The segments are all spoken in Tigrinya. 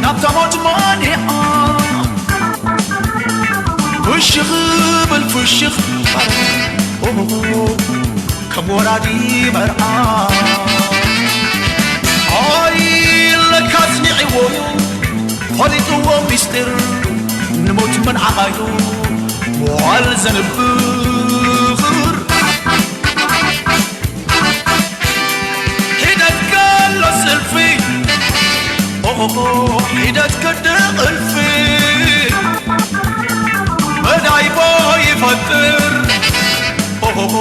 ናብታ ሞት ማኒዓ ፍሽኽ ብል ፍሽኽ ኦሆ፣ ከም ወራዲ መርዓ ኣይ ለካ ኣጽኒዕዎ ፈሊጥዎ ሚስጢር ንሞት መንዓቓዩ መዋል ዘንብር ሒደት ከሎ ስልፊ ኦሆ ሒደት ክዲ እልፊ መዳይቦ ይፈጥር ኦሆ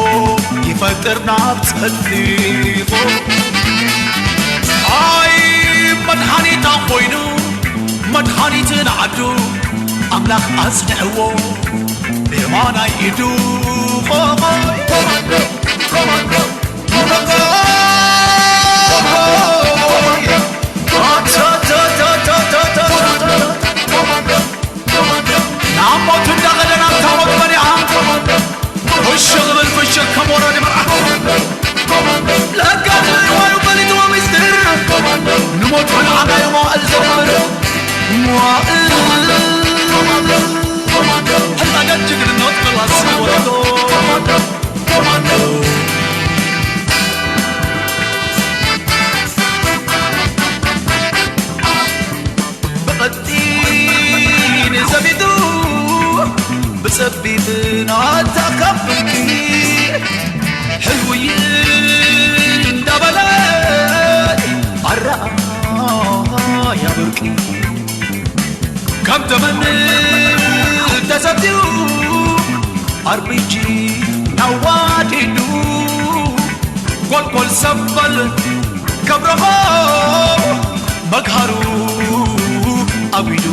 ይፈጥር ናብ ጸድፊ ኣይ መድሓኒታ ኮይኑ መድሓኒት ንዓዱ ኣምላኽ ኣጽንዕዎ ብየማናይ ኢዱ ናብ ሞት እንዳኸደ ናብታ ሞት በሊዓ ፍሽኽ ብል ፍሽኽ ከም ወራዲ መርዓ ለካ ዝዋዩ ፈሊጥዎ ሚስጥር ንሞት ፈልዓናዮ መዋእል ዘምር መዋእል ሕፃገት ጅግንነት ክላስ ወረዶ ብቐጢን ዘቢጡ ብጸቢብ ናታ ካብ ፍርቂ ሕውይ እንዳበለ ኣረኣያ ብርቂ ከም ተመን ተሰትዩ ኣርቢጂ ናዋዲዱ ጎልጎል ሰበል ከብረኾ መግሃሩ ኣጒዱ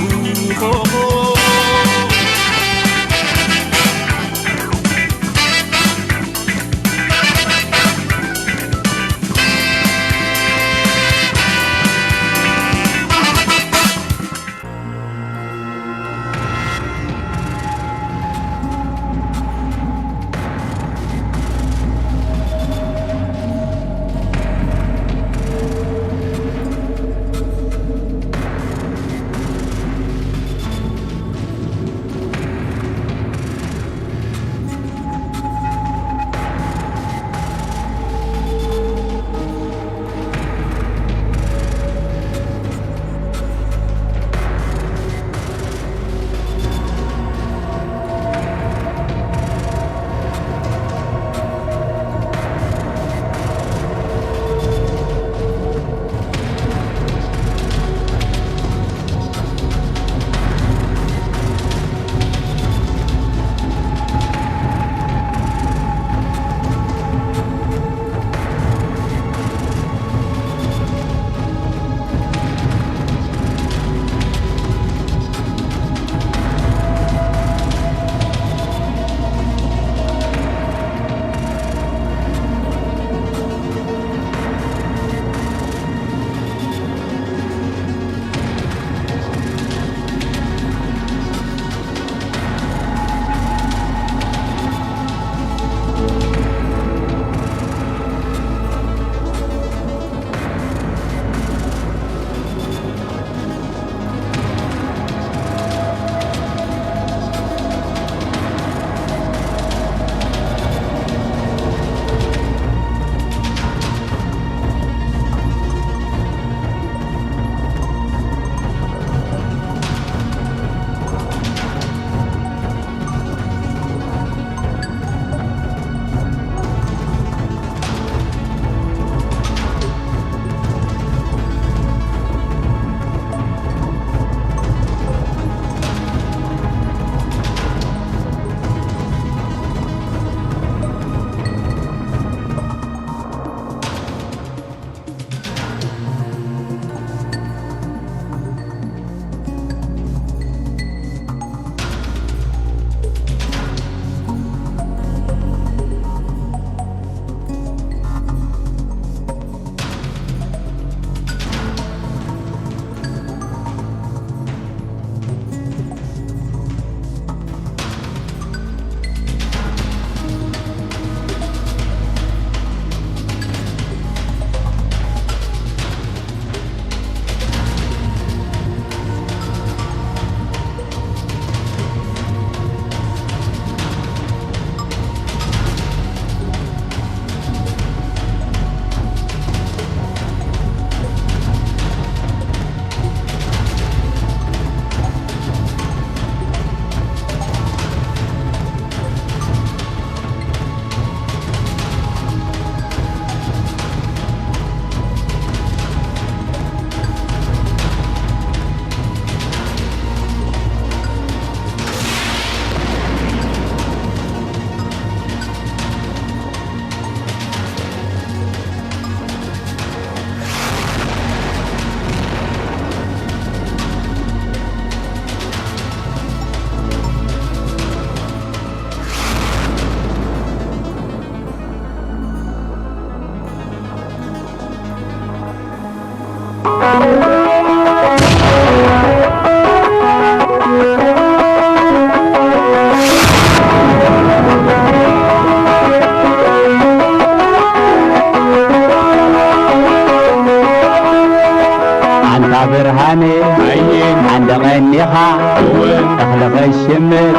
ኢኻ እወ እኽሊ ኸይሽምት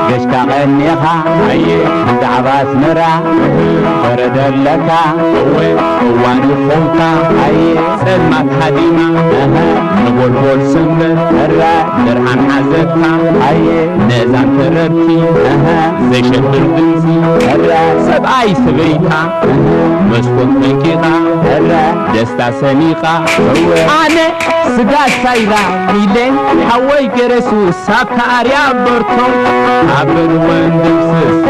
ገሽካ ቐኒኻ ኣየ ብዛዕባ ኣስመራ በረደለካ እወ እዋን ይኾንካ ኣየ ጸልማት ሃዲማ እህ ንጎልጎል ሰንበት እረ ብርሃን ሓዘካ ኣየ ነዛን ተረርቲ እህ ዘይሸብር ድምፂ እረ ሰብኣይ ሰበይታ እህ መስኮት ፈንቂቓ እረ ደስታ ሰኒቓ እወ ኣነ ስጋ ሳይላ ኢለ ሓወይ ገረሱ ሳካ ኣርያ በርቶ ኣበል ወንድምስስ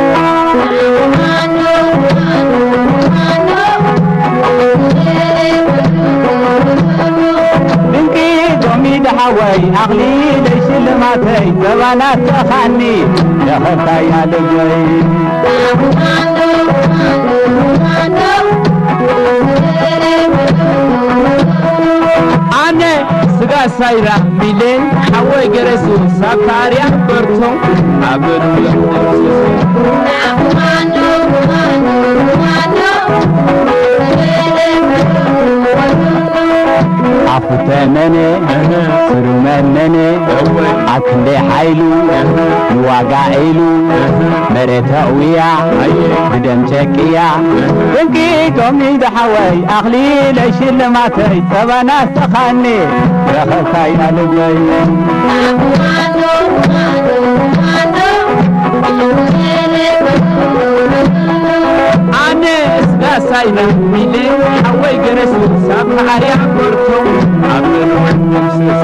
ድንቂ ሎሚ ደሓወይ ኣኽሊለይ ሽልማተይ ጸባና ተኻኒ ረኸብካያ ልበይ ኣነ ስጋ ሳይራ ሚሌ ሓወይ ገረሱ ሳካርያ በርቶ ኣበሉ ኣፉተመነ ስሩመነነ ኣክንደ ሓይሉ ንዋጋ ኢሉ መሬት ኣእውያ ብደም ጨቅያ ድንቂ ሎሚ ደሓወይ ኣኽሊለይ ሽልማተይ ጸባና ኣስተኻኒ ረኸብካያ ልበይ ኣነ ስጋ ሳይና ሚሌ ሓወይ ገረሱ ሳብ መዓርያ በርቶ ኣብ ገለወን ደምስስ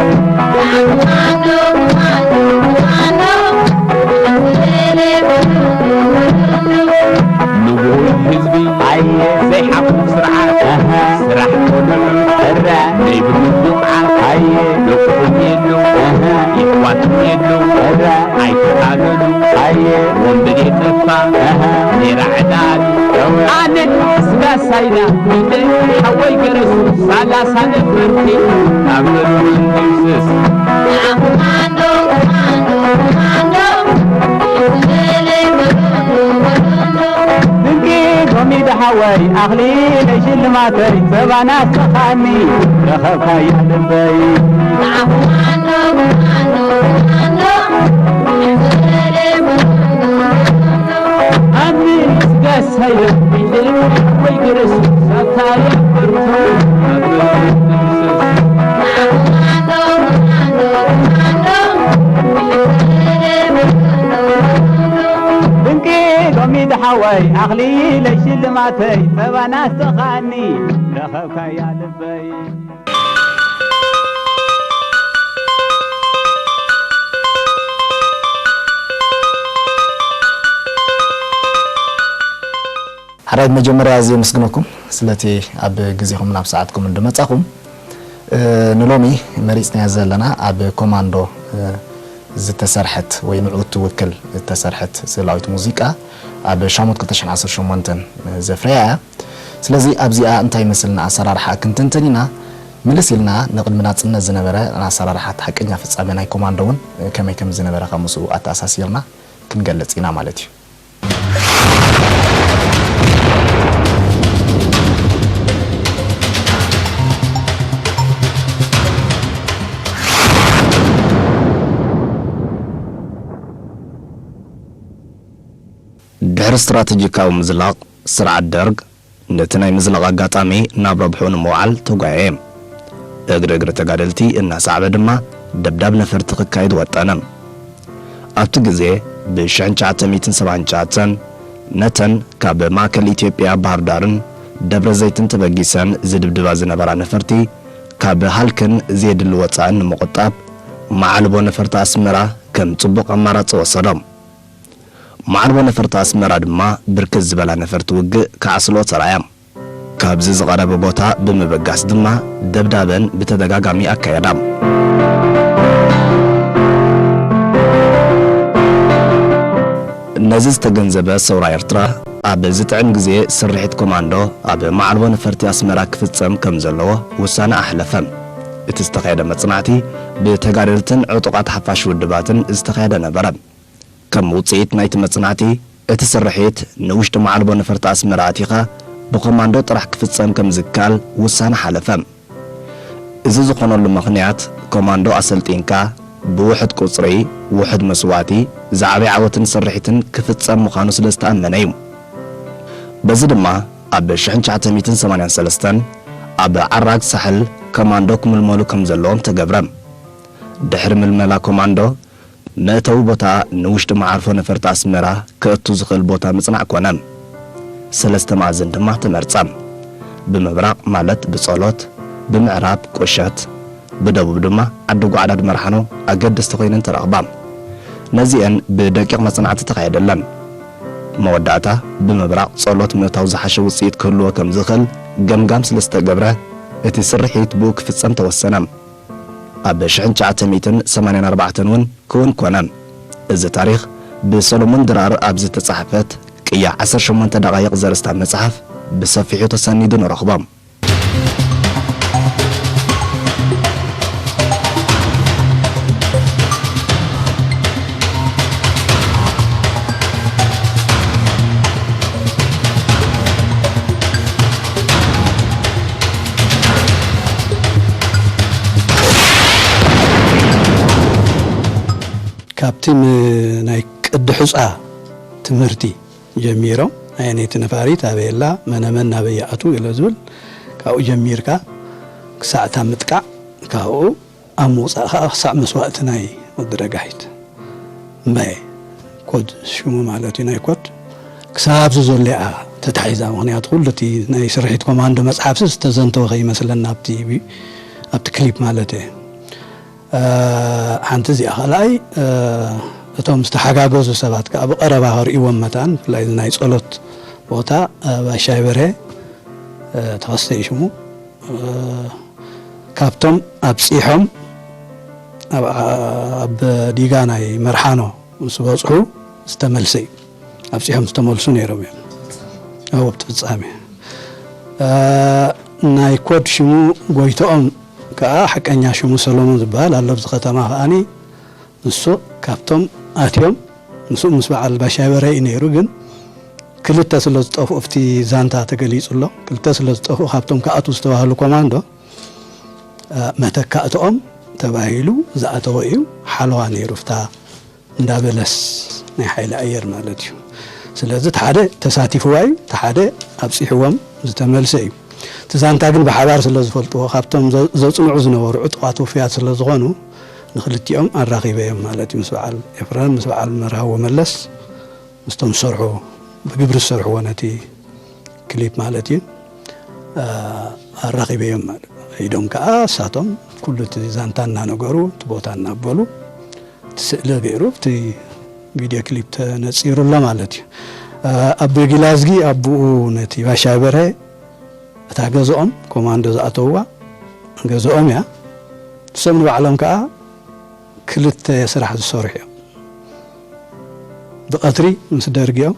ንውሁድ ህዝቢ ኣየ ዘይሓፍር ስርዓት ስራሕ ኮነ እረ ዘይብሉ ብቕዓት ኣየ ደቁኹም የለው እህ የሕዋትኩም የለው እረ ኣይተታለሉ ኣየ ወንበዴ ጠፋ እህ ኔራ ዕዳሉ ኣነ ስጋ ሳይና ሚለ ሓወይ ገረሱ ሳላሳ ነበርቲ ኣብ ገለወን ደምስስ ድንቂ ሎሚ ደሓወይ ኣኽሊለይ ሽልማተይ ጸባና ኣስተኻኒ ረኸብካያ ልበይ ኣኒ ስጋ ሳይና ሚለ ሓወይ ገረሱ ሳታርያ በርቶ ኣብ ገለወን ደምስስ ድንቂ ሎሚ ደሓወይ ኣኽሊለይ ሽልማተይ ጸባና ኣስተኻኒ ረኸብካያ ልበይ ሓራይ መጀመርያ እዚ የመስግነኩም ስለቲ ኣብ ግዜኹም ናብ ሰዓትኩም እንድመጻኹም ንሎሚ መሪጽናያ ዘለና ኣብ ኮማንዶ ዝተሰርሐት ወይ ንዑ ትውክል ዝተሰርሐት ስእላዊት ሙዚቃ ኣብ ሻሞት ክልተ ሽሕን ዓሰርተ ሸሞንተን ዘፍረያ እያ። ስለዚ ኣብዚኣ እንታይ ይመስልና ኣሰራርሓ ክንትንትን ኢና። ምልስ ኢልና ንቕድሚ ናጽነት ዝነበረ ኣሰራርሓ ሓቀኛ ፍጻመ ናይ ኮማንዶ እውን ከመይ ከም ዝነበረ ካብ ምስኡ ኣተኣሳሲርና ክንገልጽ ኢና ማለት እዩ። ድሕሪ ስትራተጂካዊ ምዝላቕ ስርዓት ደርግ፣ ነቲ ናይ ምዝላቕ ኣጋጣሚ ናብ ረብሕኡ ንምውዓል ተጓየየ። እግሪ እግሪ ተጋደልቲ እናሰዓበ ድማ ደብዳብ ነፈርቲ ክካየድ ወጠነ። ኣብቲ ግዜ፣ ብሽሕን ትሽዓተ ሚእትን ሰብዓን ትሽዓተን ነተን ካብ ማእከል ኢትዮጵያ ባህርዳርን ደብረዘይትን ተበጊሰን ዝድብድባ ዝነበራ ነፈርቲ ካብ ሃልክን ዘየድሊ ወጻእን ንምቑጣብ፣ መዓልቦ ነፈርቲ ኣስመራ ከም ጽቡቕ ኣማራጺ ወሰዶ። መዓልቦ ነፈርቲ ኣስመራ ድማ ብርክት ዝበላ ነፈርቲ ውግእ ክዓስልኦ ተራእያ። ካብዚ ዝቐረበ ቦታ ብምብጋስ ድማ ደብዳበን ብተደጋጋሚ ኣካየዳ። ነዚ ዝተገንዘበ ሰውራ ኤርትራ፣ ኣብ ዝጥዕም ግዜ ስርሒት ኮማንዶ ኣብ መዓልቦ ነፈርቲ ኣስመራ ክፍጸም ከም ዘለዎ ውሳነ ኣሕለፈ። እቲ ዝተኻየደ መጽናዕቲ ብተጋደልትን ዕጡቓት ሓፋሽ ውድባትን ዝተኻየደ ነበረ። ከም ውጽኢት ናይቲ መጽናዕቲ፣ እቲ ስርሒት ንውሽጢ መዓልቦ ነፈርቲ ኣስመራ ኣቲኻ ብኮማንዶ ጥራሕ ክፍጸም ከም ዝከኣል ውሳነ ሓለፈ። እዚ ዝኾነሉ ምኽንያት፣ ኮማንዶ ኣሰልጢንካ፣ ብውሑድ ቁጽሪ፣ ውሑድ መስዋእቲ፣ ዝዓበየ ዓወትን ስርሒትን ክፍጸም ምዃኑ ስለ ዝተኣመነ እዩ። በዚ ድማ ኣብ ሽሕን ትሽዓተ ሚእትን ሰማንያን ሰለስተን ኣብ ዓራግ ሳሕል ኮማንዶ ክምልመሉ ከም ዘለዎም ተገብረ። ድሕሪ ምልመላ ኮማንዶ፣ መእተዊ ቦታ ንውሽጢ መዓርፎ ነፈርቲ ኣስመራ ከእቱ ዝኽእል ቦታ ምጽናዕ ኮነ። ሰለስተ መኣዝን ድማ ተመርጸ። ብምብራቕ ማለት ብጸሎት፣ ብምዕራብ ቁሸት፣ ብደቡብ ድማ ዓዲ ጓዕዳድ መርሓኖ ኣገደስቲ ኮይነን ተረኽባ። ነዚአን ብደቂቕ መጽናዕቲ ተኻየደለን። መወዳእታ ብምብራቕ ጸሎት ምእታው ዝሓሸ ውጽኢት ክህልዎ ከም ዝኽእል ገምጋም ስለ ዝተገብረ፣ እቲ ስርሒት ብኡ ክፍጸም ተወሰነ። ኣብ ሽሕን ትሽዓተ ሚእትን ሰማንያን ኣርባዕተን እውን ክውን ኮነ። እዚ ታሪኽ ብሰሎሞን ድራር ኣብ ዝተጻሕፈት ቅያ ዓሰርተ ሸሞንተ ደቓይቕ ዘርእስታ መጽሓፍ ብሰፊሑ ተሰኒዱ ንረኽቦ። ካብቲ ም-፣ ናይ ቅዲ ሑጻ ትምህርቲ ጀሚሮም፣ ኣየነይቲ ነፋሪት ኣበይ ኣላ፣ መነመን ናበይ ይኣትዉ ኢለ ዝብል፣ ካብኡ ጀሚርካ ክሳዕ እታ ምጥቃዕ፣ ካብኡ ኣብ ምውጻእ ከኣ ክሳዕ መስዋእቲ ናይ ወዲ ረጋሒት እምበየ ኮድ ሽሙ ማለት እዩ፣ ናይ ኮድ ክሳብ ኣብዚ ዘሎ እያ ተታሒዛ። ምኽንያቱ ኩሉ እቲ ናይ ስርሒት ኮማንዶ መጽሓፍሲ ዝተዘንተወ ከይመስለና ኣብቲ ቪ-፣ ኣብቲ ክሊፕ ማለት እየ። እ፣ ሓንቲ እዚኣ። ካልኣይ፣ እ፣ እቶም ዝተሓጋገዙ ሰባት ከኣ ብቐረባ ከርእይዎም መታን፣ ብፍላይ እዚ ናይ ጸሎት ቦታ፣ እ፣ ባሻይ በርሀ፣ እ፣ ተኸስተ እዩ ሽሙ። እ፣ ካብቶም ኣብጺሖም ኣብ፣ ኣብ ዲጋ ናይ መርሓኖ ምስ በጽሑ ዝተመልሰ እዩ። ኣብጺሖም ዝተመልሱ ነይሮም እዮም። ኣብ ኣብቲ ፍጻሜ፣ እ፣ ናይ ኮድ ሽሙ ጎይትኦም ከኣ ሓቀኛ ሽሙ ሰሎሞን ዝበሃል ኣሎ ኣብዚ ከተማ ከኣኒ። ንሱ ካብቶም ኣትዮም ምስኡ ምስ በዓል ባሻይ በርሀ እዩ ነይሩ፣ ግን ክልተ ስለ ዝጠፍኡ ኣብቲ ዛንታ ተገሊጹ ኣሎ። ክልተ ስለ ዝጠፍኡ ካብቶም ክኣትዉ ዝተባህሉ ኮማንዶ፣ እ፣ መተካእትኦም ተባሂሉ ዝኣተወ እዩ። ሓለዋ ነይሩ፣ ኣብታ እንዳ በለስ ናይ ሓይሊ ኣየር ማለት እዩ። ስለዚ እቲ ሓደ ተሳቲፍዋ እዩ፣ እቲ ሓደ ኣብጺሕዎም ዝተመልሰ እዩ። እቲ ዛንታ ግን ብሓባር ስለ ዝፈልጥዎ፣ ካብቶም ዘ-፣ ዘጽንዑ ዝነበሩ ዕጡቓት ውፉያት ስለ ዝኾኑ፣ ንኽልቲኦም ኣራኺበዮም ማለት እዩ። ምስ በዓል ኤፍረም፣ ምስ በዓል መርሃዊ መለስ፣ ምስቶም ዝሰርሑ፣ ብግብሪ ዝሰርሕዎ ነቲ ክሊፕ ማለት እዩ፣ ኣ-፣ ኣራኺበዮም ማለት እዩ። ኢዶም ከኣ እሳቶም ኩሉ እቲ ዛንታ እናነገሩ፣ እቲ ቦታ እናበሉ፣ እቲ ስእሊ ገይሩ፣ እቲ ቪድዮ ክሊፕ ተነጺሩ ኣሎ ማለት እዩ። ኣ-፣ ኣብ ጊላዝጊ ኣቦኡ ነቲ ባሻይ በርሀ እታ ገዝኦም፣ ኮማንዶ ዝኣተውዋ ገዝኦም እያ። ንሶም ንባዕሎም ከኣ ክልተ ስራሕ ዝሰርሑ እዮም። ብቐትሪ ምስ ደርጊ እዮም፣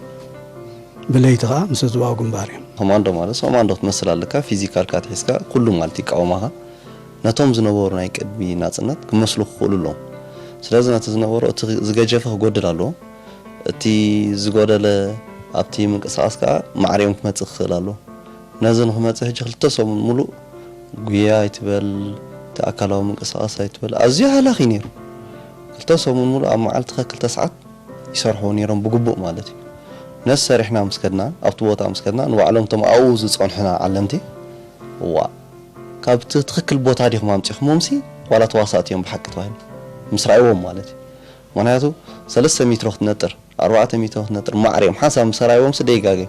ብለይቲ ከኣ ምስ ህዝባዊ ግንባር እዮም። ኮማንዶ ማለት ኮማንዶ ክትመስል ኣለካ፣ ፊዚካልካ ኣትሒዝካ ኩሉ ማለት ይቃወማኻ። ነቶም ዝነበሩ ናይ ቅድሚ ናጽነት ክመስሉ ክኽእሉ ኣለዎም። ስለዚ ነቲ ዝነበሮ እቲ ዝገጀፈ ክጎድል ኣለዎ። እቲ ዝጎደለ ኣብቲ ምንቅስቓስ ከኣ ማዕሪኦም ክመጽእ ክኽእል ኣለዎ። ነዚ ንኽመጽእ ሕጂ ክልተ ሰሙን ሙሉእ ጉያ ኣይትበል፣ እቲ ኣካላዊ ምንቅስቓስ ኣይትበል፣ ኣዝዩ ሃላኺ ነይሩ። ክልተ ሰሙን ሙሉእ ኣብ መዓልቲ ከክልተ ሰዓት ይሰርሕዎ ነይሮም ብግቡእ ማለት እዩ። ነዚ ሰሪሕና ምስ ከድና፣ ኣብቲ ቦታ ምስ ከድና፣ ንባዕሎም እቶም ኣብኡ ዝጸንሑና ዓለምቲ፣ እዋእ፣ ካብቲ ትኽክል ቦታ ዲኹም ኣምጺእኹሞምሲ ዋላ ተዋሳእቲ እዮም ብሓቂ ተባሂሉ ምስ ረኣይዎም ማለት እዩ። ምኽንያቱ ሰለስተ ሜትሮ ክትነጥር፣ ኣርባዕተ ሜትሮ ክትነጥር ማዕሪኦም ሓንሳብ ምስ ኣርኣይዎም ስደይ ጋገ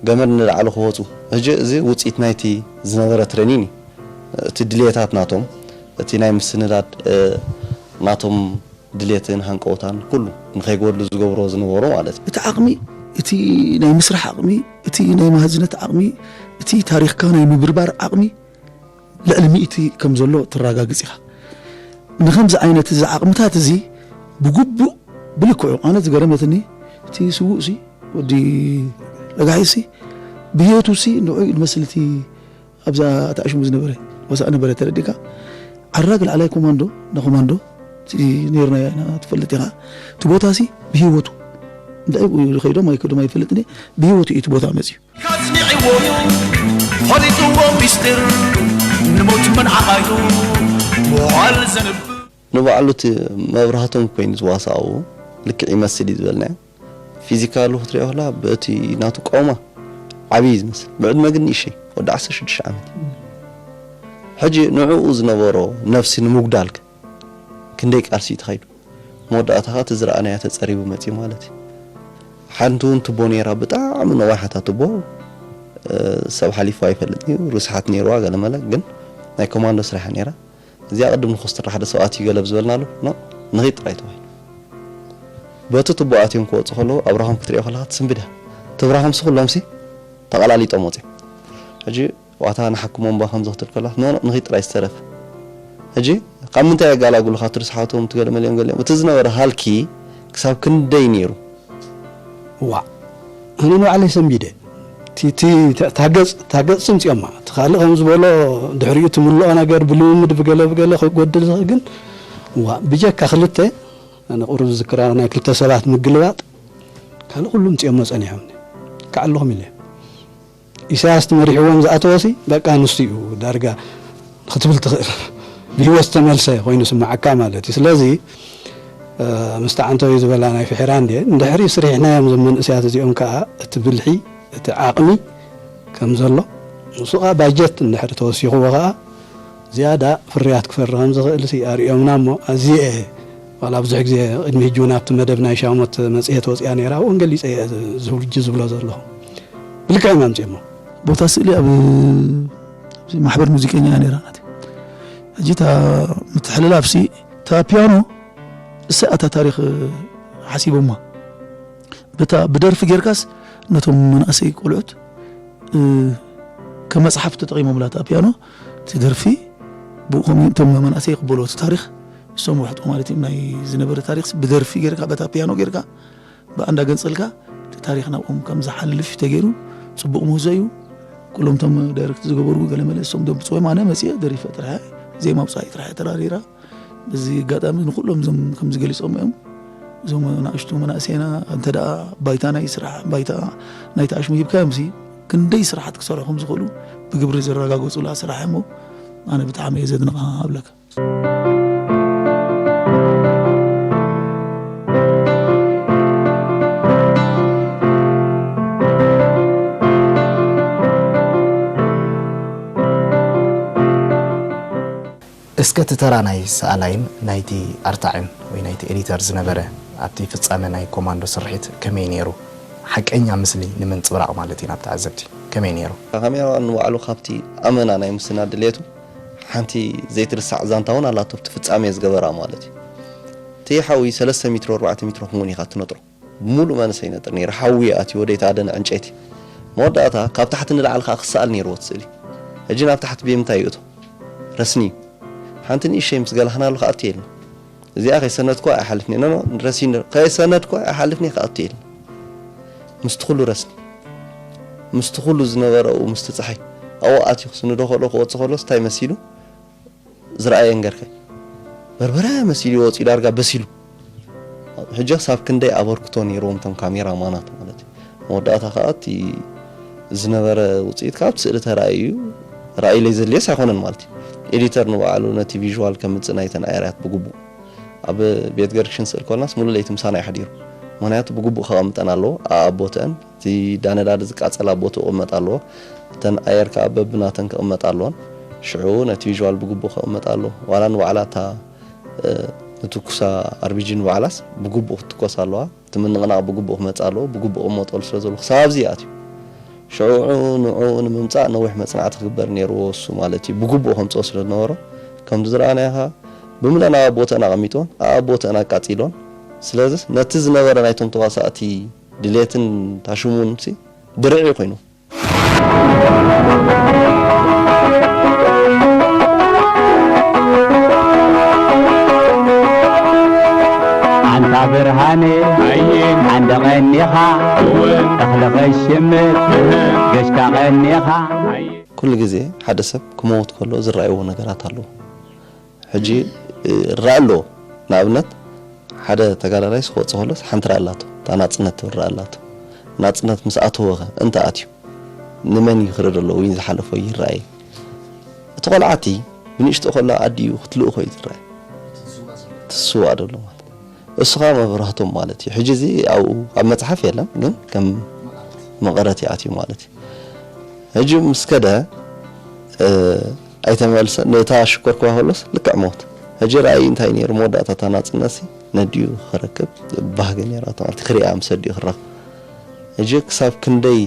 ገመድ ንላዕሊ ክወፁ። ሕጂ እዚ ውፅኢት ናይቲ ዝነበረ ትሬኒን እዩ። እቲ ድልየታት ናቶም፣ እቲ ናይ ምስንዳድ፣ እ፣ ናቶም ድልየትን ሃንቀውታን ኩሉ ንኸይጎድሉ ዝገብርዎ ዝነበሩ ማለት እዩ። እቲ ዓቕሚ፣ እቲ ናይ ምስራሕ ዓቕሚ፣ እቲ ናይ ማህዝነት ዓቕሚ፣ እቲ ታሪኽካ ናይ ምብርባር ዓቕሚ ልዕሊ ሚእቲ ከም ዘሎ ተረጋግጽ ኢኻ። ንኸምዚ ዓይነት እዚ ዓቕምታት እዚ ብግቡእ ብልክዑ፣ ኣነ ዝገረመትኒ እቲ ስዉእ ሲ፣ ወዲ ረጋሒ ሲ፣ ብህይወቱ ሲ ንዑ እዩ ዝመስል እቲ ኣብዛ ተኣሽሙ ዝነበረ ወሳእ ነበረ ተረዲእካ። ዓራግ ላዕላይ ኮማንዶ፣ እንዳ ኮማንዶ እቲ ነይርና ኢና ትፈልጥ ኢኻ። እቲ ቦታ ሲ ብህይወቱ እንታይ ይኸይዶም ኣይከዶም ኣይፈልጥን እየ። ብህይወቱ እዩ እቲ ቦታ መፅዩ። ካጽኒዕዎ እዩ ፈሊጥዎ ሚስጢር ንሞት መንዓቕ ኢሉ መዋል ዘንብር። ንባዕሉ እቲ መብራህቶም ኮይኑ ዝዋሳኡ ልክዕ ይመስል እዩ ዝበልናዮ። ፊዚካሉ ክትሪኦ ከላ በቲ ናቱ ቆማ ዓብዪ እዩ ዝመስል። ብዕድመ ግን ንእሸይ፣ ወዲ ዓሰርተ ሽዱሽተ ዓመት እዩ። ሕጂ ንዕኡ ዝነበሮ ነፍሲ ንምጉዳልከ ክንደይ ቃልሲ እዩ ተኻይዱ። መወዳእታ ኸዓ እቲ ዝረኣናዮ ተጸሪቡ መጺኡ ማለት እዩ። ሓንቲ እውን ቱቦ ነይራ፣ ብጣዕሚ ነዋሕታ ቱቦ፣ እ፣ ሰብ ሓሊፉ ኣይፈልጥን እዩ። ርስሓት ነይርዋ ገለመለ፣ ግን ናይ ኮማንዶ ስራሕ ነይራ። እዚኣ ቅድም ንኹስትራ ሓደ ሰብኣት እዩ ገለብ ዝበልናሉ፣ ኖ፣ ንኺድ ጥራይ ተባሂሉ። በቲ ቱቦ ኣትዮም ክወጹ ከለዉ ኣብራኾም ክትሪኦ ከለኻ ትስንብድ እያ። እቲ ብራኾምሲ ኩሎምሲ ተቐላሊጦም ወጺኦም። ሕጂ ዋታ ንሓክሞም ባ ከምዚ ክትብል ከላ፣ ኖ፣ ኖ፣ ንኺድ ጥራይ ዝተረፈ። ሕጂ ካብ ምንታይ የጋላግሉኻ እቲ ርስሓቶም፣ እቲ ገለ መሊኦም ገሊኦም። እቲ ዝነበረ ሃልኪ ክሳብ ክንደይ ነይሩ? ዋእ፣ ኣነ ንባዕለይ ሰንቢደ። እቲ፣ እቲ፣ እታ፣ እታ ገጽ፣ እታ ገጽ ስምጽዮማ። እቲ ካልእ ከም ዝበሎ ድሕሪኡ ትምልኦ ነገር ብልምምድ ብገለ ብገለ ክጎድል ዝኽእል ግን፣ ዋእ፣ ብጀካ ክልተ፣ ኣነ ቁሩብ ዝዝክራ ናይ ክልተ ሰባት ምግልባጥ፣ ካልእ ኩሉ ምጽዮሞ ጸኒሖም። ከዓለኹም ኢለ። ኢሳያስ ትመሪሕዎም ዝኣተወሲ በቃ ንሱ እዩ ዳርጋ ክትብል ትኽእል። ብህይወት ዝተመልሰ ኮይኑ ስምዓካ ማለት እዩ። ስለዚ፣ እ፣ ምስቲ ዓንተው ዝበላ ናይ ፍሒራ እንድየ፣ እንድሕሪ ስሪሕናዮም እዞም መንእሰያት እዚኦም ከኣ እቲ ብልሒ፣ እቲ ዓቕሚ ከም ዘሎ፣ ንሱ ከኣ ባጀት እንድሕሪ ተወሲኽዎ ከኣ ዝያዳ ፍርያት ክፈሪ ከም ዝኽእል ሲ ኣርእዮምና እሞ፣ ኣዝየ ዋላ ብዙሕ ግዜ ቅድሚ ሕጂ እውን ኣብቲ መደብ ናይ ሻሞት መጽሔት ወጽያ ነይራ፣ ኣብኡ እውን ገሊጸ እየ እዚ ሕጂ ዝብሎ ዘለኹ። ብልክዕ እዮም ኣምጺኦሞ። ቦታ ስእሊ ኣብ ኣብዚ ማሕበር ሙዚቀኛ እያ ነይራ ናተይ። ሕጂ እታ ምትሕልላፍሲ እታ ፒያኖ እሳ እታ ታሪኽ ሓሲቦማ። በታ ብደርፊ ጌርካስ ነቶም መናእሰይ ቆልዑት፣ እ፣ ከም መጽሓፍ ተጠቒሞምላ እታ ፒያኖ፣ እቲ ደርፊ ብኡ ከምኡ እቶም መናእሰይ ይቕበልዎ። እቲ ታሪኽ እሶም ውሕጦ ማለት እዩ። ናይ ዝነበረ ታሪኽስ ብደርፊ ጌርካ፣ በታ ፒያኖ ጌርካ፣ ብኣንዳ ገንጸልካ እቲ ታሪኽ ናብኦም ከም ዝሓልፍ ተገይሩ ጽቡቕ ምህዞ እዩ። ኩሎም እቶም ዳይሬክት ዝገበሩ ገለ መለ እሶም ደንብጽዎም፣ ኣነ መጺኤ ደሪፈ ጥራሕ፣ ዜማ ኣውጻኢ ጥራሕ ተራሪራ። በዚ ኣጋጣሚ ንኩሎም እዞም ከምዚ ገሊጾም እዮም። እዞም ንኣሽቱ መናእሰይና እንተ ደኣ ባይታ ናይ ስራሕ፣ ባይታ ናይ ተኣሽሙ ሂብካዮምሲ ክንደይ ስራሓት ክሰርሑ ከም ዝኽእሉ ብግብሪ ዘረጋገጹላ ስራሕ እሞ ኣነ ብጣዕሚ እየ ዘድንቓ እብለካ። እስከ እቲ ተራ ናይ ሰኣላይን ናይቲ ኣርታዒን ወይ ናይቲ ኤዲተር ዝነበረ ኣብቲ ፍጻመ ናይ ኮማንዶ ስርሒት ከመይ ነይሩ? ሓቀኛ ምስሊ ንምንጽብራቕ ማለት እዩ ናብ ተዓዘብቲ። ከመይ ነይሩ? ካሜራማን ንባዕሉ ካብቲ ኣመና ናይ ምስናድ ድሌቱ ሓንቲ ዘይትርሳዕ ዛንታ እውን ኣላቶ፣ ኣብቲ ፍጻሜ ዝገበራ ማለት እዩ። እቲ ሓዊ ሰለስተ ሜትሮ፣ ኣርባዕተ ሜትሮ ክኸውን ኢኻ ትነጥሮ። ብምሉእ መንእሰይ ይነጥር ነይሩ። ሓዊ ኣትዩ ወደ ተኣደነ ዕንጨይቲ። መወዳእታ ካብ ታሕቲ ንላዕሊ ከኣ ክሰኣል ነይርዎ እቲ ስእሊ። ሕጂ ናብ ታሕቲ ብምንታይ ይእቶ? ረስኒ እዩ። ሓንቲ ንእሸይ ምስ ገላህናሉ ክኣቱ የለን። እዚኣ ከይሰነድኩ ኣይሓልፍን እየ። ኖ፣ ኖ፣ ረሲን ከይሰነድኩ ኣይሓልፍን እየ፣ ክኣቱ የለን። ምስቲ ኩሉ ረስኒ፣ ምስቲ ኩሉ ዝነበረ ኣብኡ ምስቲ ጸሓይ ኣብኡ ኣትዩ ክስንዶ ከሎ ክወጽእ ከሎስ እንታይ መሲሉ ዝረኣየ እንገርከ? በርበረ መሲሉ ይወጽእ ዳርጋ በሲሉ። ሕጂ ክሳብ ክንደይ ኣበርክቶ ነይርዎም እቶም ካሜራ ማናት ማለት እዩ። መወዳእታ ከኣ እቲ ዝነበረ ውጽኢት ከኣ ኣብቲ ስእሊ ተራእዩ እዩ። ራእይለይ ዘድልየስ ኣይኮነን ማለት እዩ። ኤዲተር ንባዕሉ ነቲ ቪዥዋል ከምጽእ ናይተን ኣየርያት ብግቡእ ኣብ ቤት ገርግሽን ስእል ኮልናስ ሙሉ ለይቲ ምሳና እዩ ሓዲሩ። ምኽንያቱ ብግቡእ ከቐምጠን ኣለዎ። ኣኣቦተአን እቲ ዳነዳድ ዝቃጸላ ቦትኡ ክቕመጥ ኣለዎ። እተን ኣየር ከኣ በብናተን ክቕመጣ ኣለወን። ሽዑ ነቲ ቪዥዋል ብግቡእ ክቕመጥ ኣለዎ። ዋላ ንባዕላ እታ፣ እ፣ ንትኩሳ ኣርቢጂ ንባዕላስ ብግቡእ ክትትኮስ ኣለዋ። እቲ ምንቕናቕ ብግቡእ ክመጽእ ኣለዎ። ብግቡእ ክቕመጠሉ ስለ ዘለዎ ክሳብ ኣብዚ ኣትዩ። ሽዑ ንዕኡ ንምምጻእ ነዊሕ መጽናዕቲ ክግበር ነይርዎ እሱ ማለት እዩ። ብግቡእ ከምጽኦ ስለ ዝነበሮ፣ ከምቲ ዝረኣናዮ ከኣ ብምልእና ኣኣቦተአን ኣቐሚጥወን፣ ኣኣቦተአን ኣቃጺሎን። ስለዚ ነቲ ዝነበረ ናይቶም ተዋሳእቲ ድሌትን ታሽሙንሲ ድርዒ ኮይኑ። ኣንታ ብርሃነ፣ ኣየ። ሓንደ ቀኒኻ፣ እወ። እኽሊ ኸሽምት፣ እህ። ገሽካ ቀኒኻ፣ ኣየ። ኩሉ ግዜ ሓደ ሰብ ክመውት ከሎ ዝረኣይዎ ነገራት ኣለዉ። ሕጂ፣ እ፣ ይረኣ ኣለዎ። ንኣብነት፣ ሓደ ተጋዳላይ ክወጽእ ከሎስ ሓንቲ ራኢ ኣላቶ። እታ ናጽነት ትብል ራኢ ኣላቶ። ናጽነት ምስ ኣተወኸ፣ እንተ ኣትዩ፣ ንመን እዩ ክርኢ ዘሎ ወይ ዝሓለፎ ይረኣይ። እቲ ቆልዓቲ ብንእሽቶ ከሎ ኣዲኡ ክትልእኾ እዩ ዝረኣይ። ትስዋእ ደሎ ማለት እዩ። እሱ ኸኣ መብራህቶም ማለት እዩ። ሕጂ እዚ ኣብኡ ኣብ መጽሓፍ የለን፣ ግን ከም መቐረት ይኣትዩ ማለት እዩ። ሕጂ ምስ ከደ፣ እ፣ ኣይተመልሰ፣ ነታ ሽኮር ክዋ ከሎስ ልክዕ ሞት። ሕጂ ራእይ እንታይ ነይሩ? መወዳእታ እታ ናጽነትሲ ነዲኡ ክረክብ ባህጊ ነይራቶ ማለት እዩ። ክሪኣ ምስ ኣዲኡ ክራኸብ። ሕጂ ክሳብ ክንደይ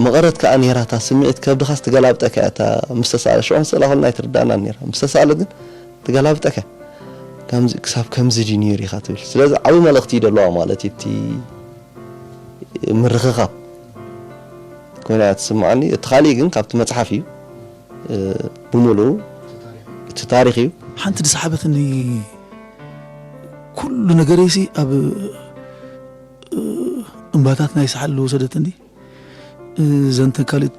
መቐረት ከኣ ነይራ እታ ስምዒት፣ ከብድኻስ ትገላብጠካ እያ እታ ምስ ተሳእለ። ሽዑ ስእላ ከለና ኣይትርዳእናን ነይራ። ምስ ተሳእለት ግን ትገላብጠካ። ከምዚ፣ ክሳብ ከምዚ ድዩ ነይሩ ኢኻ ትብል። ስለዚ ዓቢ መልእኽቲ እዩ ደለዋ ማለት እዩ እቲ ምርኽኻብ። ኮይና እያ ትስምዓኒ። እቲ ካሊእ ግን ካብቲ መጽሓፍ እዩ፣ እ፣ ብምሉኡ እቲ ታሪኽ እዩ። ሓንቲ ዝሰሓበትኒ ኩሉ ነገረይሲ ኣብ፣ እ፣ እምባታት ናይ ሰሓል ዝወሰደትኒ። እዘን ተካልት፣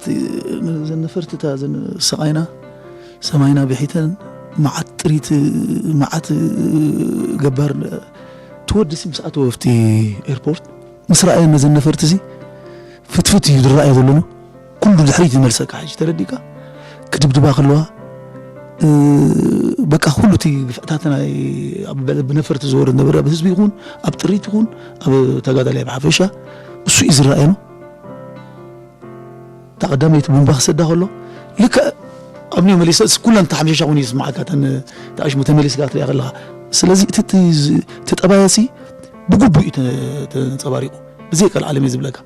እዘን ነፈርቲ እታ፣ እዘን ሰቓይና ሰማይና ብሒተን መዓት ጥሪት፣ መዓት ገባር ትወድሲ ምስ ኣተወ ኣብቲ ኤርፖርት ምስ ረኣየን ነዘን ነፈርቲ እዚ ፍትፍት እዩ ዝረኣየ ዘሎ ነው። ኩሉ ድሕሪት ይመልሰካ። ሕጂ ተረዲእካ? ክድብድባ ከለዋ፣ እ፣ በቃ ኩሉ እቲ ግፍዕታት ናይ ኣብ በ-፣ ብነፈርቲ ዝወርድ ነበረ፣ ኣብ ህዝቢ ይኹን፣ ኣብ ጥሪት ይኹን፣ ኣብ ተጋዳላይ ብሓፈሻ፣ እሱ እዩ ዝረኣየ ነው። እታ ቀዳመይቲ ቡምባ ክሰዳ ከሎ፣ ልክዕ ኣብ ኒዮ መሊሰ፣ እስ-፣ ኩለን ተሓምሸሻ ኮይኑ ይስምዓካ፣ እተን ተኣሽሙ ተመሊስካ ክትሪኣ ከለኻ። ስለዚ እቲ፣ እቲ ዝ-፣ እቲ ጠባየሲ ብግቡእ እዩ ተ-፣ ተንጸባሪቑ። ብዘይ ቀልዓለም እየ ዝብለካ።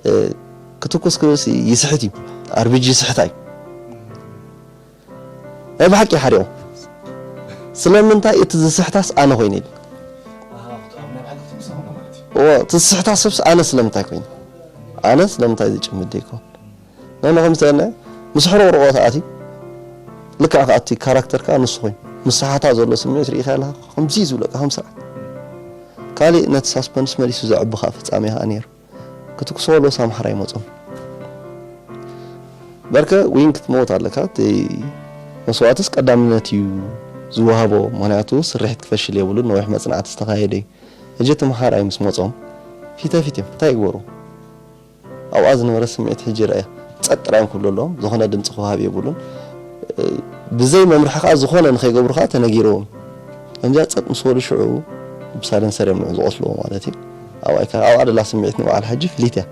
እ፣ ክትኩስ ክብልሲ ይስሕት እዩ። ኣርቢጂ ይስሕታ እዩ። ናይ ብሓቂ ሓሪቑ። ስለምንታይ እቲ ዝስሕታስ ኣነ ኮይነ ኢሉ። እዎ፣ እቲ ዝስሕታ ሰብስ ኣነ ስለምንታይ ኮይነ? ኣነ ስለምንታይ ዝጭምት ደይኮን? ነነ ከም ዝተነ ምስ ሕሮቕሮቖ ተኣትዩ። ልክዕ ከኣ እቲ ካራክተር ከኣ ንሱ ኮይኑ። ምስ ሰሓታ ዘሎ ስምዒት ርኢኻ ኣለኻ። ከምዚ እዩ ዝብለካ፣ ከም ስርዓት። ካሊእ ነቲ ሳስፐንስ መሊሱ ዘዕቢ ከኣ ፍጻሜ ከኣ ነይሩ። ክትኩሶ ከለውስ ኣምሓራ ይመጾም። በርከ ዊን ክትመውት ኣለካ። እቲ መስዋእትስ ቀዳምነት እዩ ዝወሃቦ። ምኽንያቱ ስርሒት ክፈሽል የብሉን። ነዊሕ መጽናዕቲ ዝተኻየደ እዩ። ሕጂ እቲ መሓራይ ምስ መጾም ፊተ ፊት እዮም። እንታይ ይግበሩ? ኣብኣ ዝነበረ ስምዒት ሕጂ ይረኣያ። ጸጥ ጥራዮም ክብሉ ኣለዎም። ዝኾነ ድምጺ ክወሃብ የብሉን። ብዘይ መምርሒ ከኣ ዝኾነ ንኸይገብሩ ከኣ ተነጊርዎም። ከምዚኣ ጸጥ ምስ በሉ ሽዑ ብሳይለንሰር እዮም ንዑ ዝቐትልዎ ማለት እዩ። ኣብኣ ይከ-፣ ኣብኣ ደላ ስምዒት ንበዓል ሕጂ ፍሊት እያ።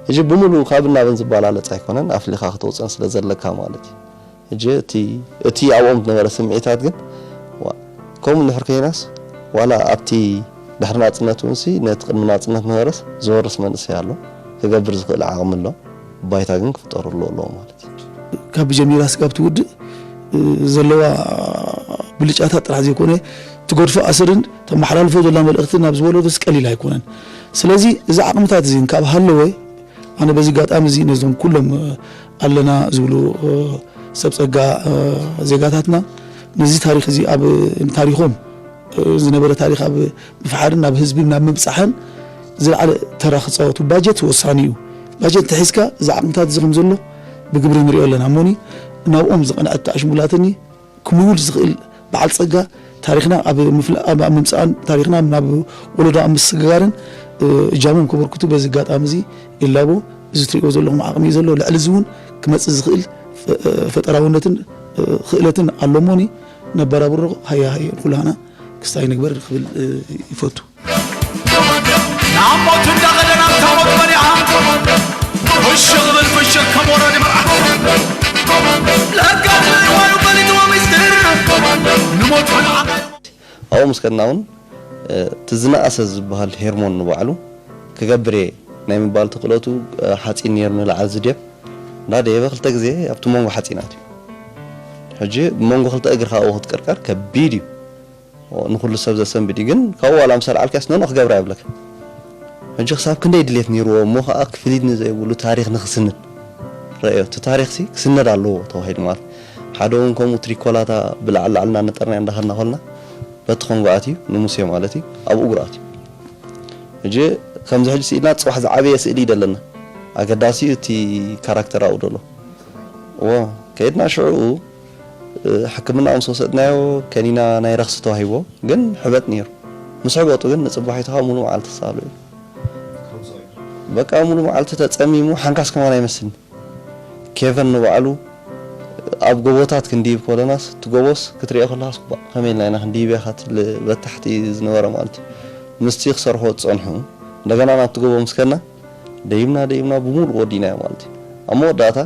ሕጂ ብምሉኡ ካብን ናብን ዝበላለጽ ኣይኮነን፣ ኣፍሊኻ ክተውጽኦን ስለ ዘለካ ማለት እዩ። ሕጂ እቲ፣ እቲ ኣብኦም ዝነበረ ስምዒታት ግን፣ ዋ-፣ ከምኡ እንድሕር ከይናስ፣ ዋላ ኣብቲ ድሕሪ ናጽነት እውን ሲ፣ ነቲ ቅድሚ ናጽነት ነበረስ ዝወርስ መንእሰይ ኣሎ፣ ክገብር ዝኽእል ዓቕሚ ኣሎ፣ ባይታ ግን ክፍጠረሉ ኣለዎ ማለት እዩ። ካብ ጀሚራ ስጋብ ትውድእ፣ እ፣ ዘለዋ ብልጫታት ጥራሕ ዘይኮነ፣ ትገድፎ ኣሰርን ተመሓላልፎ ዘላ መልእኽቲ ናብ ዝወለዶስ ቀሊል ኣይኮነን። ስለዚ እዚ ዓቕምታት እዚ ካብ ሃለወ፣ ኣነ በዚ ኣጋጣሚ እዚ ነዞም ኩሎም፣ እ፣ ኣለና ዝብሉ፣ እ፣ ሰብ ጸጋ፣ እ፣ ዜጋታትና ነዚ ታሪኽ እዚ ኣብ ታሪኾም፣ እ፣ ዝነበረ ታሪኽ ኣብ ምፍሓርን ናብ ህዝቢ ናብ ምብጻሕን ዝለዓለ ተራ ክጻወቱ ባጀት ወሳኒ እዩ። ባጀት ተሒዝካ እዚ ዓቕምታት እዚ ከም ዘሎ ብግብሪ ንሪኦ ኣለና። እሞኒ ናብኦም ዝቐንዐት ተኣሽሙላትኒ ክምውል ዝኽእል በዓል ጸጋ ታሪኽና ኣብ ምፍላ-፣ ኣብ፣ ኣብ ምምጻእን ታሪኽና ናብ ወለዶ ኣብ ምስግጋርን፣ እ፣ እጃሞም ከበርክቱ በዚ ኣጋጣሚ እዚ ይላቦ። እዚ ትሪእዎ ዘለኹም ዓቕሚ እዩ ዘሎ። ልዕሊ እዚ እውን ክመጽእ ዝኽእል ፈ-፣ ፈጠራውነትን፣ እ፣ ክእለትን ኣሎ እሞኒ ነበራብሮ ሃያ ሃየ ኩላህና ክስታይ ንግበር ክብል፣ እ፣ ይፈቱ። ናብ ሞት እንዳኸደ ናብታ ሞት በሊዓ፣ ፍሽኽ ብል ፍሽኽ ከም ወራዲ መርዓ። ለጋድል ዋዩ በሊጥዎ ሚስጥር፣ ንሞት ፈልዓና። ኣብኡ ምስ ከድና እውን፣ እ፣ እቲ ዝነኣሰ ዝበሃል ሄርሞን ንባዕሉ ክገብር እየ ናይ ምባል ተኽእሎቱ፣ እ፣ ሓፂን ነይሩ ንላዕሊ ዝድየብ። እንዳደየበ ክልተ ግዜ ኣብቲ መንጎ ሓፂን ኣትዩ። ሕጂ ብመንጎ ክልተ እግርኻ ኣብኡ ክትቅርቀር ከቢድ እዩ። ንኹሉ ሰብ ዘሰንብድ እዩ። ግን ካብኡ ዋላ ምስ ኣልዓልካስ፣ ኖኖ፣ ክገብራ የብለካ። ሕጂ ክሳብ ክንደይ ድሌት ነይርዎ እሞ ኸኣ ክፍሊት ንዘይብሉ ታሪኽ ንኽስንድ ረእዮ። እቲ ታሪኽሲ ክስነድ ኣለዎ ተባሂሉ ማለት። ሓደ እውን ከምኡ ትሪኮላታ ብላዕሊ ላዕሊ እናነጠርና እንዳኸድና ከልና በቲ ኮንጎ ኣትዩ ንሙሴ ማለት እዩ፣ ኣብ እግሩ ኣትዩ። ሕጂ ከምዚ ሕጂ ስኢልና ጽባሕ ዝዓበየ ስእሊ ይደለና። ኣገዳሲ እቲ ካራክተር ኣብኡ ደሎ። እዎ፣ ከይድና ሽዑ፣ እ፣ ሕክምና ምስ ወሰድናዮ ከኒና ናይ ረኽሲ ተዋሂቦ፣ ግን ሕበጥ ነይሩ። ምስ ሕበጡ ግን ንጽባሒቱ ከዓ ሙሉእ መዓልቲ ተሳእሉ እዩ። በቃ ሙሉ መዓልቲ ተጸሚሙ ሓንካስ ከማን ኣይመስልን። ኬቨን ንባዕሉ ኣብ ጎቦታት ክንድይብ ከለናስ፣ እቲ ጎቦስ ክትሪኦ ከለኻስ፣ "ባ፣ ከመይ ኢልና ኢና ክንድይብ ኢኻ?" ትብል በታሕቲ ዝነበረ ማለት እዩ። ምስቲ ክሰርሖ ዝጸንሑ፣ እንደገና ናብቲ ጎቦ ምስ ከድና፣ ደይብና፣ ደይብና፣ ብሙሉእ ወዲእናዮ ማለት እዩ። ኣብ መወዳእታ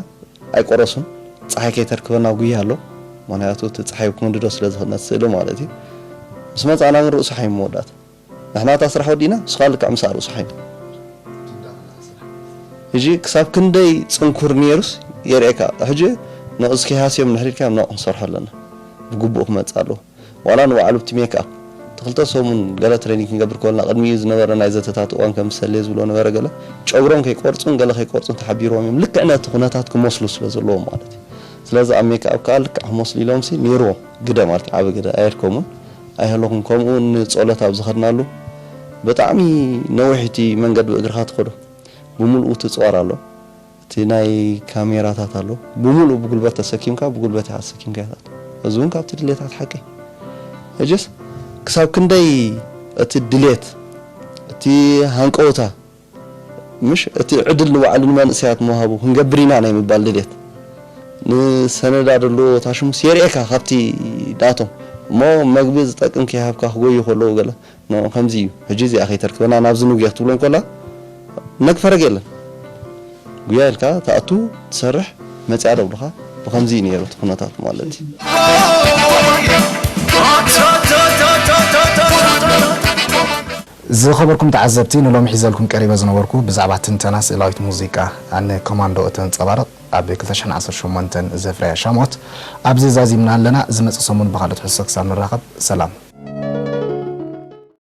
ኣይቆረሱን። ጸሓይ ከይተርክበና ጉያ ኣሎ። ምኽንያቱ እቲ ጸሓይ ክምንድዶ ስለ ዝኽእል ነቲ ስእሊ ማለት እዩ። ምስ መጻእና ግን ርእሱ ሓይሙ መወዳእታ። ንሕና እታ ስራሕ ወዲእና፣ ንስኻ ልክዕ ምስ ኣርእሱ ሓይም። ሕጂ ክሳብ ክንደይ ጽንኩር ነይሩስ የርእየካ። ሕጂ ንቕስ ከይሃስዮም ንሕሪድካ ኖቕ ክንሰርሖ ኣለና። ብግቡእ ክመጽእ ኣለዎ። ዋላ ንባዕሉ ብቲ ሜክኣፕ። እቲ ክልተ ሰሙን ገለ ትሬኒንግ ክንገብር ከለና ቅድሚኡ ዝነበረ ናይ ዘተታት እዋን ከም ዝሰለየ ዝብሎ ነበረ ገለ። ጨጉሮም ከይቆርጹን ገለ ከይቆርጹን ተሓቢርዎም እዮም። ልክዕ ነቲ ኩነታት ክመስሉ ስለ ዘለዎም ማለት እዩ። ስለዚ ኣብ ሜክኣፕ ከኣ ልክዕ ክመስሉ ኢሎምሲ ነይርዎም። ግደ ማለት እዩ፣ ዓቢ ግደ ኣየድከሙን ኣይሃለኹን። ከምኡ ንጸሎት ኣብ ዝኸድናሉ ብጣዕሚ ነዊሕ እቲ መንገዲ ብእግርኻ ትኸዶ። ብምሉኡ እቲ ጽዋር ኣሎ። እቲ ናይ ካሜራታት ኣሎ። ብምሉኡ ብጉልበት ተሰኪምካ፣ ብጉልበት ኢኻ ተሰኪምካ ኢኻ ትኣቱ። እዚ እውን ካብቲ ድሌታት ሓቂ። ሕጅስ ክሳብ ክንደይ እቲ ድሌት፣ እቲ ሃንቀውታ፣ ምሽ እቲ ዕድል ንባዕሉ ንመንእሰያት ምሃቡ ክንገብር ኢና ናይ ምባል ድሌት። ንሰነዳ ደሎ ታሽሙስ የርእየካ ካብቲ ናቶም። እሞ መግቢ ዝጠቅም ከይሃብካ ክጎዩ ከለዉ ገለ፣ ኖ፣ ከምዚ እዩ። ሕጂ እዚኣ ከይተርክበና ናብዚ ንጉየ ክትብሎ እንከላ፣ ነግ ፈረግ የለን። ጉያ ኢልካ ትኣቱ፣ ትሰርሕ፣ መጽያ ደብሉኻ። ብኸምዚ እዩ ነይሩ እቲ ኩነታት ማለት እዩ። ዝኸበርኩም ተዓዘብቲ፣ ንሎሚ ሒዘልኩም ቀሪበ ዝነበርኩ ብዛዕባ ትንተና ስእላዊት ሙዚቃ ንኮማንዶ እተንጸባርቕ ኣብ ክልተ ሽሕን ዓሰርተ ሸሞንተን ዘፍረያ ሻምኦት ኣብዚ ዛዚምና ኣለና። ዝመጽእ ሰሙን ብኻልኦት ሕሶ ክሳብ ንራኸብ፣ ሰላም።